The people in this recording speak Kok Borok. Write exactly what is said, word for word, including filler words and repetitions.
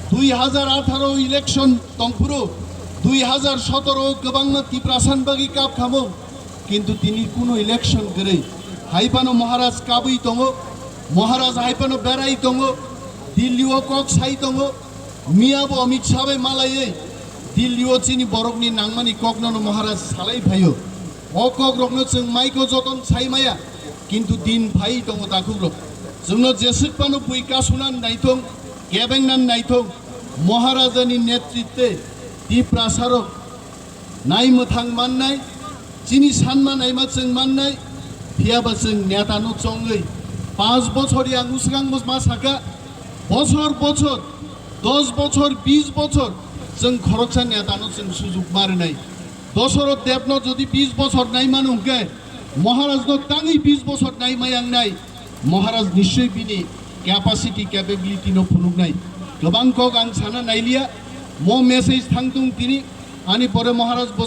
Dui hazar atharo election tongphuru, dui hazar sotoro kwbangma Tiprasan bagwi kap khamo, kintu tini kuno election kwrwi. Hai phano Maharaj kabwi tongo, Maharaj hai phano berai tongo, Delhi o kok sai tongo, miya bo Amit Shah bai malaiwi Delhi o chini borokni nangmani kokno no Maharaj salai phaio. O kok rokno chwng maiko joton sai maya, kintu din phai tongo takhukrok. Chwngno jeswk phano bui kasunan naithong, kebengnan naithong, Maharajani netritwe Tiprasarok nai mwthang mannai, chini sanma naima chwng mannai, phiyaba chwng netano chongwi panch bochor yang swkang ma saka, bochor bochor, dos bochor, bis bochor chwng khoroksa netano chwng sujuk ma rwnai. Dosoroth Debno jodi bis bochor nai mano hwnkhe, Maharajno tangwi bis bochor nai mayang nai, Maharaj nischoi bini capacity, capability no phunuknai. Kwbang kok ang sana nailiya, mo message thangtung tini, ani pore Maharaj bo